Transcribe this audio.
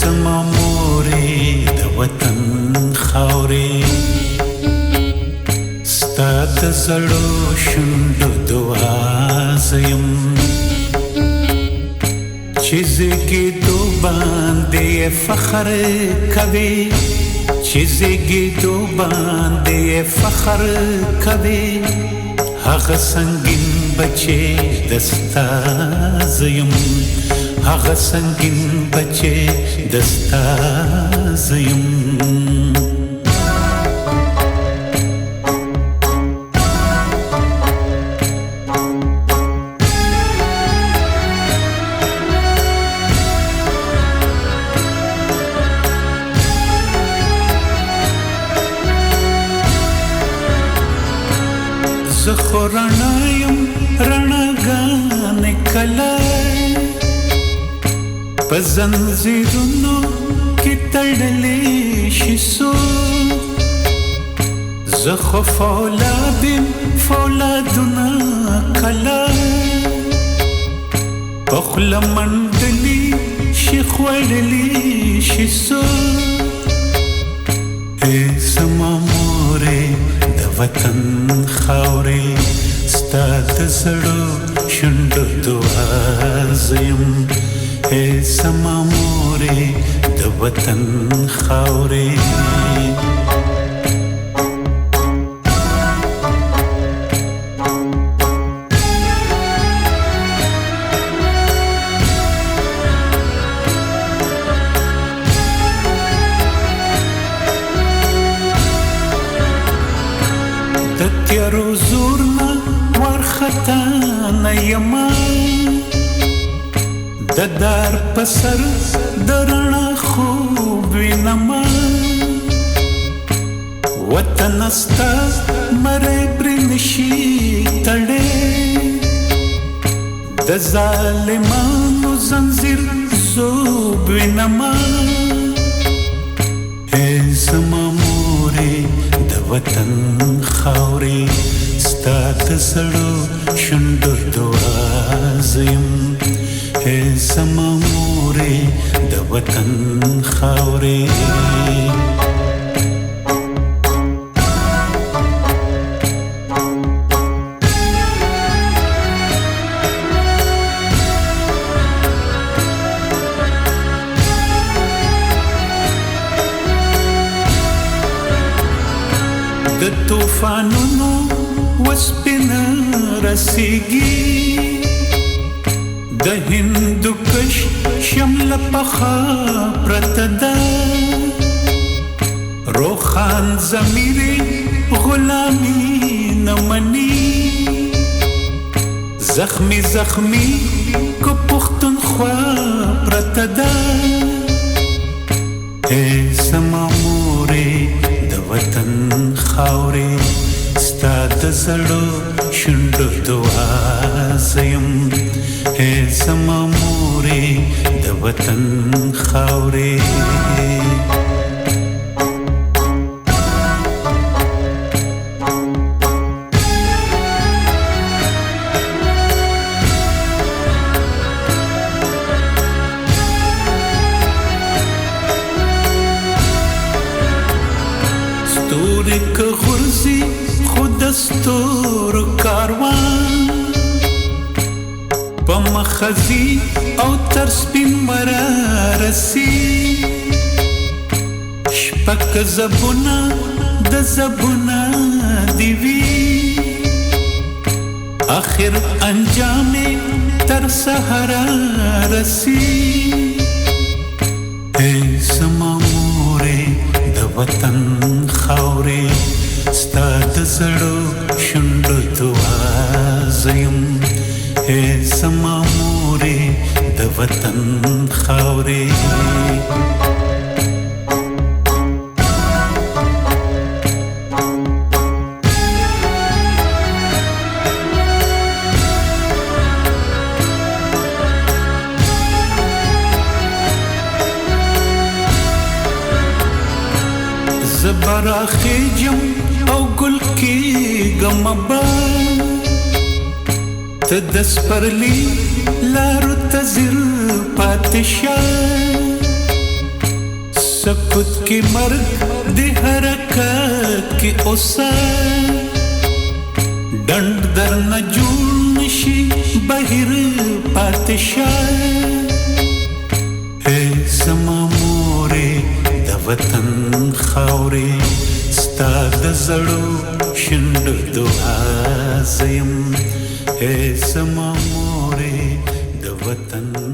زما مورې د وطن خاورې، ستا د زړو شونډو دعا زه یم، چې زیږېدو باندې فخر کوي، چې زیږېدو باندې فخر کوي، هغه سنګین بچی د ستا زه یم، هغه سنګین بچی د ستا زه یم. زه خو رڼا یم، رڼاګانې کله په زنځیرونو کې تړلې شي څوک. زه خو فولاد یم، فولادونه کله په خوله منډلي شي، خوړلي شي څوک. ای زما مورې د وطن خاورې، ستا د زړو شونډو دعا زه یم، ای زما مورې د وطن خاورې. د تیارو زور نه وارخطا نه یمه، د دار په سر د رڼا خوب وینمه، وطن ستا مری پرې نشي تړی، د ظالمانو زنځیر ذوب وینمه. ای زما مورې د وطن خاورې، ستا د زړو شونډو دعا زه یم، ای زما مورې د وطن خاورې. د طوفانونو وسپنه رسیږي، د هندوکش شمله پخه پرته ده، روښان ضمیر غلامي نه مني، زخمي زخمي که پښتونخوا پرته ده. ای زما مورې د وطن خاورې، ستا د زړو شونډو دعا زه یم، ای زما مورې د وطن خاورې. ستوري که غورځي خو د ستورو کاروان په مخه ځي او تر سپین وره رسي، شپه که زبونه د زبونه دي وي، اخر انجام یې تر سهاره رسي. ای زما مورې د وطن خاورې، ستا د زړو شونډو دعا زه یم، ای زما مورې د وطن خاورې. زه به راخېژم او ګل کېږم به، ته د سپرلي لارو ته ځیر پاتې شه. سکوت کې مرګ دی، حرکت کې اوسه. ډنډ در نه جوړ نشي، بهیر پاتې شه. اے زما مورې، د وطن خاورې، ستا د زړو شونډو دعا زه یم. اے زما مورې، د وطن